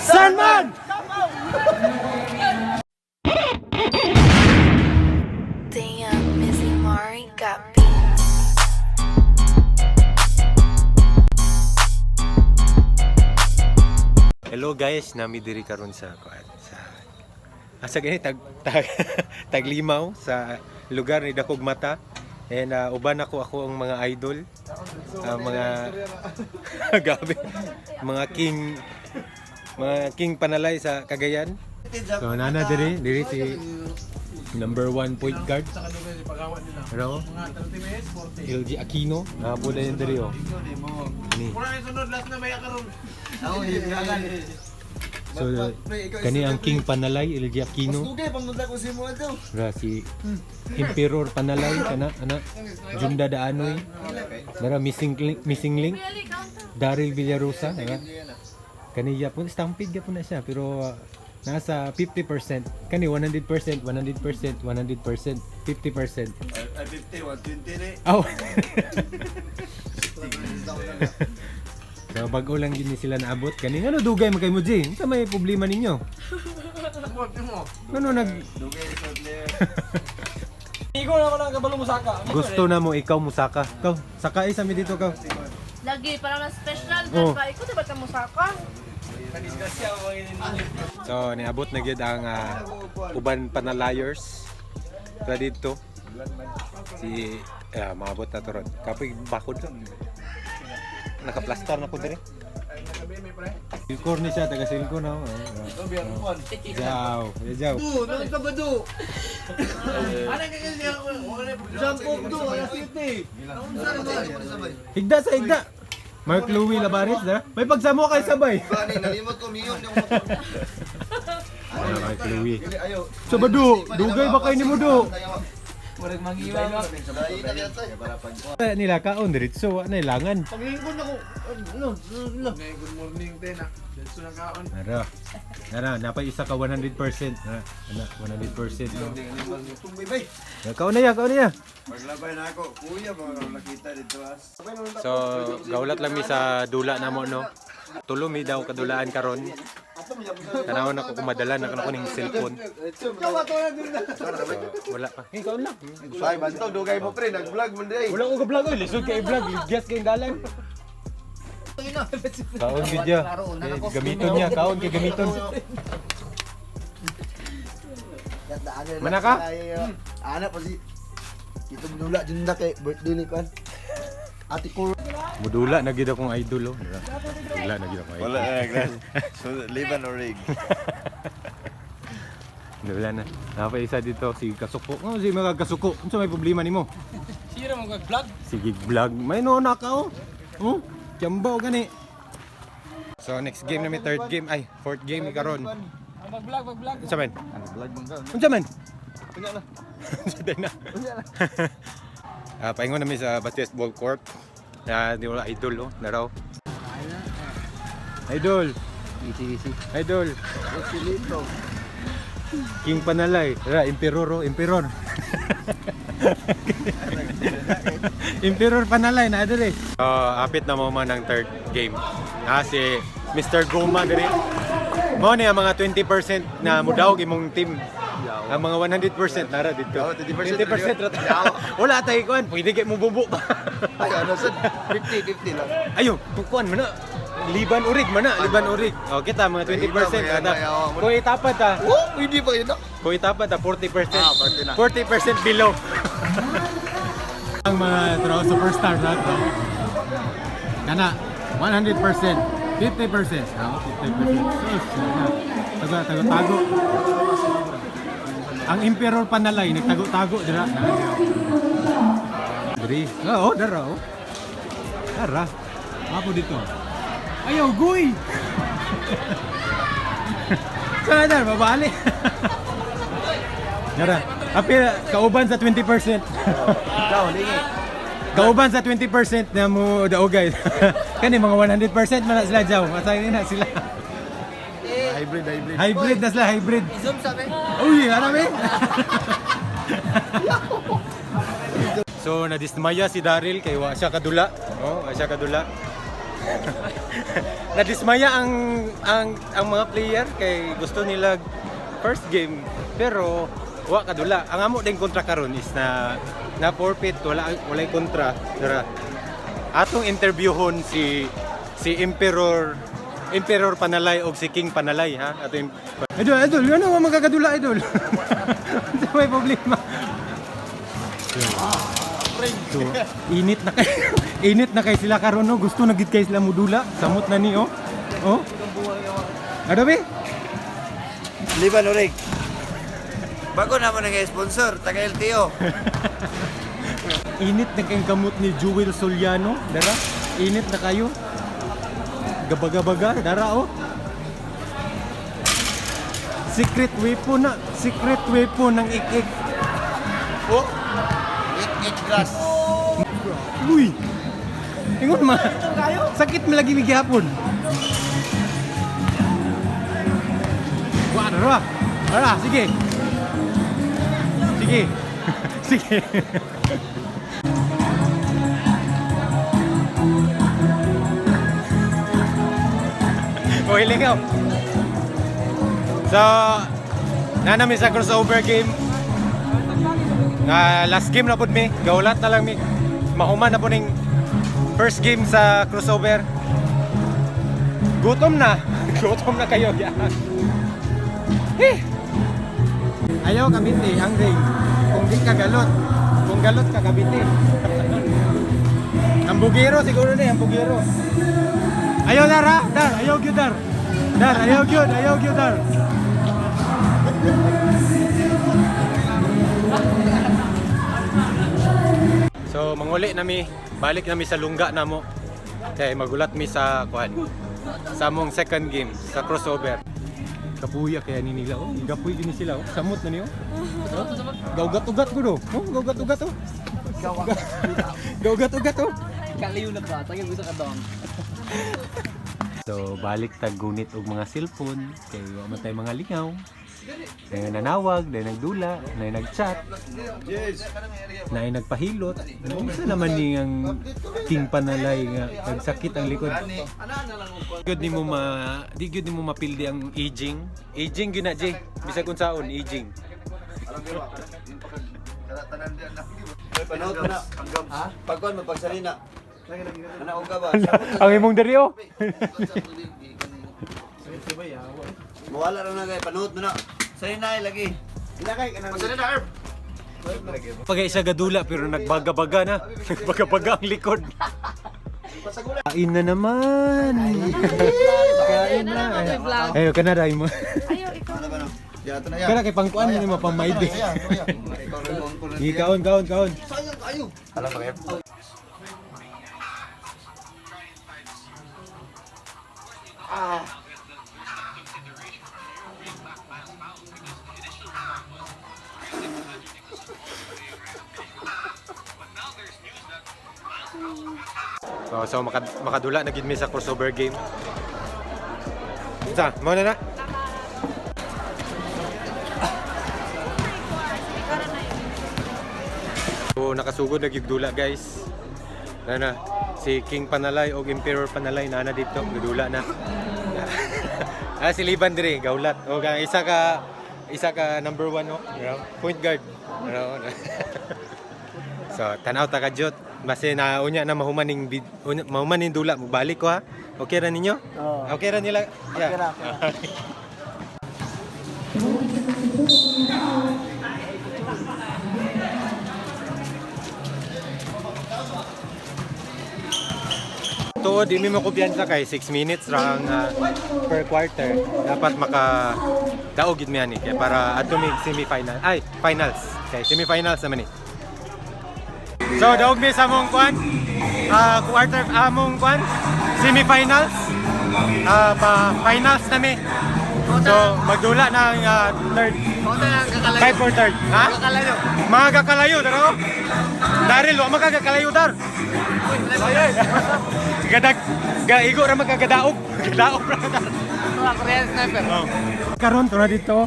Sanman! Damn, Missy Mari got beats. Hello guys, nami diri karon sa kuan sa asa gani tag, tag taglimaw sa lugar ni Dakog Mata. And uban ako ako ang mga idol, ang mga gabi, mga king, mga king panalay sa Cagayan. So nana diri diri si number 1 point guard. Pero LG Aquino, nakapo na yun diri oh. Ni. So, kani ang King Panalay, LG Aquino. Dugay pang nunta ko si mo ato. Ra si Emperor Panalay kana ana Junda Daanoy. Nara missing link, missing link. Daryl Villarosa, diba? Kani yapon stampede gyapon na siya pero nasa 50%. Kani 100%, 100%, 100%, 50%. Ay 50, 120 ni. Oh. So bago lang gini sila naabot kani ano dugay man kay mo G? Unsa may problema ninyo? Ano nag Dugay sa player. Ikaw na ako lang kabalo mo saka. Gusto na mo ikaw musaka. Ikaw, saka isa mi dito ka. Lagi, para mas special Oh. oh. Ba? Ikaw diba ka musaka? So niabot na gyud ang uban panalayers. Tra dito. Si maabot na to ron. Kapoy bakod. Nakaplastar na ko dire. Silkor ni siya, taga Silkor na. Oh, oh. Jaw, jaw. Du, nang ka ba du? Jump do, alas 7. Higda sa higda. Mark Louis Labares, dara. May pagsamo kay sabay. Bani, nalimot ko miyong di ko. Mark Louis. Ayo. Sabado, dugay ba kay nimo do? Murag mangiwa. Nila kaon diretso, wa na ilangan. Paglingkod ako. Ano? Ano? Good morning, Tena. Dito na kaon. Nara. Nara, napay isa ka 100%. Nara, ana 100%. No? Tumbay bay. Kaon na ya, kaon na ya. Paglabay na ako. Kuya, mga nakita dito ah. So, gaulat lang mi sa dula namo no. Tulo mi daw kadulaan karon. Tanawon ako kung madala na ako ning cellphone. So, wala pa. Hey, kaon lang. Ay, bantog dugay mo pre, nag-vlog man day. Wala ko ga-vlog oy, lisod kay vlog, ligyas kay dalan. Kaon gid ya. Eh, gamiton niya, kaon kay gamiton. Mana ka? Ana pa si Ito dula junda kay birthday ni kan. Ate ko. Mudula na gid akong idol oh. Mudula na gid akong idol. Wala na glass. So liban or rig. Wala na. Napa isa dito si Kasuko. Oh, si mga Kasuko. Unsa may problema nimo? Sira mo vlog. Sige vlog. May no na ka oh. Oh, kyambaw gani. So next game na may third game ay fourth game ni karon. Mag-vlog, mag-vlog. Unsa man? Vlog man ka. Unsa man? Unya na. Unsa day na? Ah, paingon nami sa basketball court. Na di wala idol oh, naraw. Idol. Easy easy. Idol. Silito. King Panalay. Ra, Emperor oh, Emperor. Emperor Panalay na diri. Oh, apit na mo man ang third game. Ah, si Mr. Goma diri. Mo ni ang mga 20% na mudaog imong team. Ang mga 100% nara dito. Oh, 20% 20% ra ta. Wala tay kuan, pwede kay mo bubo pa. Ay, ano sad? 50 50 lang. Ayo, kuan man na. Liban urig man na, liban urig. Oh, kita mga 20% kada. Kung itapat ah. Oh, hindi pa yun. Kung itapat ah, 40%. Ah, 40 na. 40% below. Ang mga tro superstar na to. Kana 100%, 50%. Ah, 50%. Sus, na. Tago tago tago. Ang Emperor Panalay nagtago-tago dira. Diri. Oo, oh, dara oh. Dara. Apo dito. Ayaw, guy! Sana dar, babali. Nara, api kauban sa 20%. Daw, lingi. Kauban sa 20% na mo daogay. Kani mga 100% man na sila jaw. Masay na sila. Hybrid, hybrid. Hybrid na sila, hybrid. Zoom sabi. Uy, ano be? So nadismaya si Daryl kay wa siya kadula. Oh, wa siya kadula. Nadismaya ang mga player kay gusto nila first game pero wa kadula. Ang amo ding kontra karon is na na forfeit, wala walay kontra. Dara. Atong interviewhon si si Emperor Emperor Panalay og si King Panalay ha. Ato Idol, idol, ano nga magkakadula idol? Unsa may problema? So, init na kay init na kay sila karon no. Gusto na gid kay sila mudula. Samot na ni oh. Oh. Ano be? Liban orig. Bago naman ang sponsor, taga LTO. Init na kayong kamot ni Jewel Soliano, dara. Init na kayo. Gabaga-baga, dara oh. Secret weapon na, secret weapon ng ik-ik. Oh. Ik ik grass. Uy. Ingon ma. Sakit mo lagi gihapon. Wa dara. Dara, sige. Sige. Sige. Okay, lingaw. So, na namin sa crossover game. Nga last game na pud mi, gaulat na lang mi. Mahuman na po ning first game sa crossover. Gutom na. Gutom na kayo. Yeah. Eh. Ayaw kabiti ang ring. Kung di ka galot. Kung galot ka kabiti. Ang bugero siguro ni, ang bugero. Ayaw dar ha? Dar, ayaw gyud dar. Dar, ayaw gyud, ayaw gyud dar. So manguli nami, balik nami sa lungga namo. Kay magulat mi sa kuan. Sa among second game sa crossover. Kapuya kaya ni nila oh. Gapuy gini sila oh. Samot na niyo. Oh. Gaugat-ugat ko do. Oh, gaugat-ugat oh. Gaugat-ugat oh. Kaliw na ba? Tagay gusto ka dong. So balik tag gunit og mga cellphone kay wa man tay mga lingaw. Nay nanawag, nay nagdula, nay nagchat. Nay nagpahilot. Unsa naman ni ang King Panalay nga nagsakit ang likod. Gyud nimo ma di gyud nimo mapildi ang aging. Aging gyud na Jay. Bisag unsaon aging. Panood na. Ha? Pagkuan mo pagsalina. Ana og ka ba? Ang imong diri oh. Mawala ra na kay panood mo na. Salina ay lagi. Ilakay ka na. Pagsalina herb. Pagay isa gadula pero nagbaga-baga na. Nagbaga-baga ang likod. Kain na naman. Kain na. Ayo kana dai mo. Ayaw, ikaw. Ano ba no? Yato na ya. Kana kay pangkuan ni mo pangmaydi. Gi kaon kaon kaon. Sayang kayo. Alam ba kayo? So makadula na gid mi sa crossover game. Sa, mo na na. So nakasugod na gyud dula guys. Na na si King Panalay og Emperor Panalay na na dito gudula na. Ah, si Liban dire gaulat. Og ang isa ka number one oh, you know, point guard. You know? So, tanaw ta ka jot. Base na unya na mahuman ning mahuman ning dula balik ko ha. Okay ra ninyo? Oo. Okay ra nila. Yeah. Okay ra, okay Tuod, di mi mo kumpiyansa kay 6 minutes ra ang per quarter. Dapat maka daog gid mi ani kay para adto mi semi-final. Ay, finals. Kay semi-finals naman ni. So daog mi sa among kuan. Quarter among kuan semi-finals. Pa finals na mi. So magdula na ang third. Five for third. Ha? Kakalayo. Mga kakalayo, daro. Daryl, wa makakalayo dar. Gadag, gaigo ra magkagadaog. Gadaog ra dar. Korean sniper. Oh. Karon to na dito.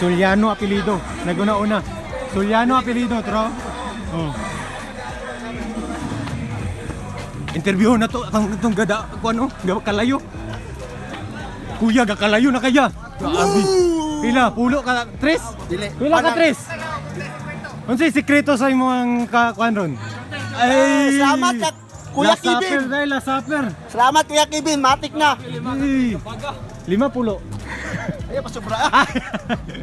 Suliano apelyido. Naguna-una. Suliano apelyido, tro. Oh. Interview na to ang itong gada ko ano, kalayo. Kuya, gakalayo na kaya. Grabe. Pila, pulo ka, tres? Dili. Pila ka tres? Unsay sikreto sa imong ka kuan ron? Ay! Salamat sa Kuya Last supper Kevin. dahil, last supper. Salamat, Kuya Kevin, matik na. Ay. Lima pulo. Ay, pasubra ah.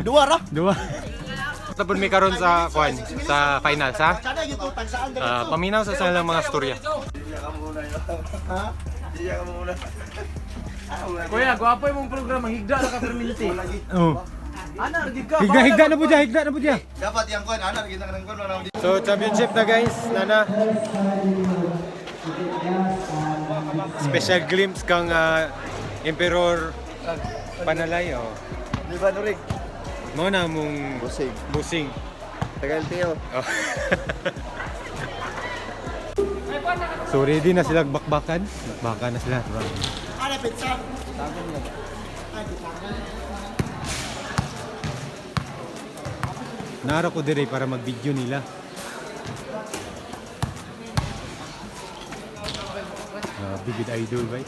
Dua ra. Dua. Tapos may karon sa kuan sa finals ha. Sana yung utang saan Ah, paminaw sa silang mga storya. Kuya, gwapo yung programa. Higda na ka perminti. Oh. Ana, di ka. Higda higda na po dya, higda na po dya. Dapat yang kuan ana kita kanang kuan wala. So championship na guys, nana. Special glimpse kang Emperor Panalay oh. Di ba Nurik? Mo na mong Busing. busing. Tagal tiyo. Oh. So ready na sila bakbakan? Bakbakan na sila. Diba? Ana pizza. Nara ko dire para mag-video nila. Bigid idol ba?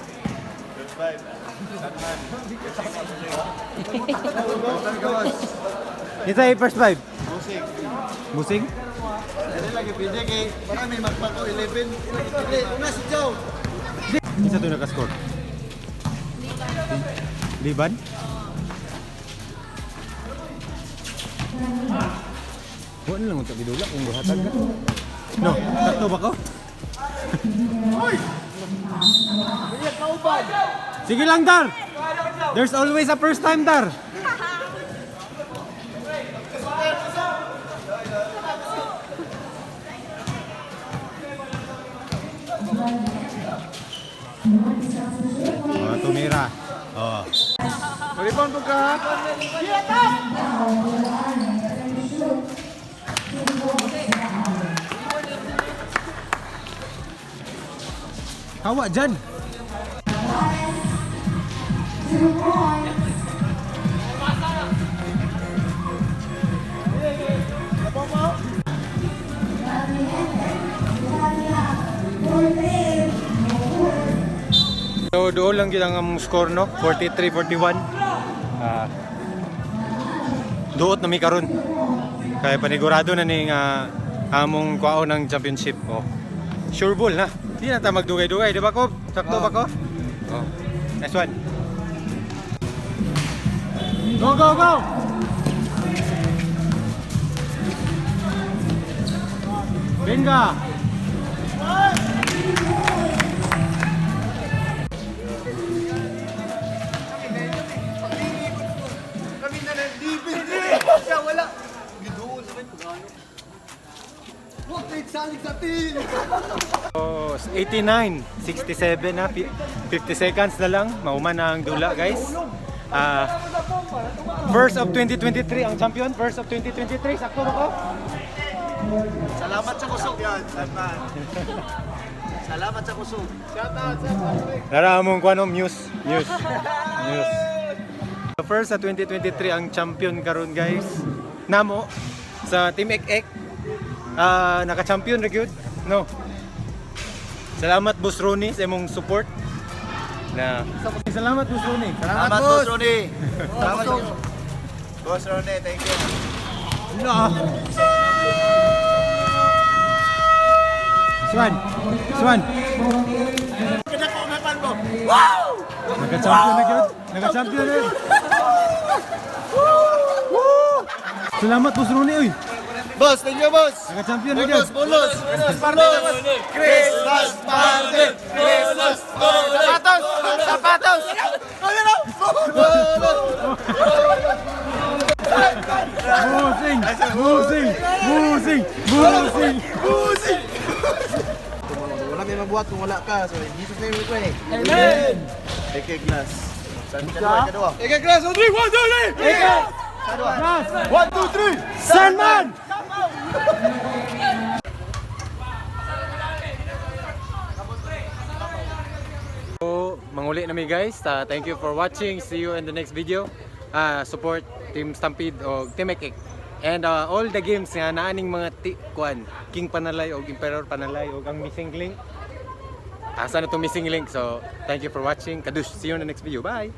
Ito ay first vibe. Busing. Busing? Dili lagi PJ kay marami magpako 11. Dili una si Joe. Isa to nakascore. Liban? Wala lang unta gidula kung buhatan ka. No, sakto ba ko? Sige lang, Dar! There's always a first time, Dar! Oh, tumira. Oh. Rebound po ka. Hawa dyan! So doon lang yun ang among score no, 43-41. Ah. Duot na mi karon. Kaya panigurado na ning among kwaon ng championship. Oh. Sure ball na. Di na ta magdugay-dugay, di ba ko? Sakto ba ko? Oh. Nice one. Go go go. Benga. Kami na nang DP. Siya wala. Giduol sa may Huwag kayo salig sa team. So, 89, 67 na, 50 seconds na lang, mauma na ang dula guys. First of 2023 ang champion, first of 2023, sakto ba ko? Salamat sa kusog. Yan, salamat. Salamat sa kusog. Shout out sa Nara among kuano muse, muse, muse. First sa 2023 ang champion karon guys. Namo sa Team Ek Ek. Naka-champion ra gyud. No. Salamat Boss Ronnie sa imong support. Na. Salamat Boss Ronnie. Salamat, Boss Ronnie. Salamat, Boss Ronnie, thank you. No. Swan. Swan. Kada ko may pan mo. Naka-champion na gyud. Naka-champion na. gyud. Salamat Boss Ronnie oy. Boss, thank you, boss. Naka-champion na gyud. Bolos, bolos. Christmas party. Christmas party. Christmas party. Sapatos, sapatos. Bolos. Busing! Busing! Busing! Busing! Busing. Wala may mabuhat kung wala ka. So, in Jesus name we pray. Amen. Eke glass. Kadua, kadua. Eka class, 1, 3, 1, 2, 3! Yes! 1, 2, 3. Sandman! So, manguli na mi guys. Thank you for watching. See you in the next video. Support Team Stampede o Team Ekek. And all the games nga naaning mga kuan, King Panalay o Emperor Panalay o ang Missing Link. Asa na itong missing link. So, thank you for watching. Kadush, see you in the next video. Bye!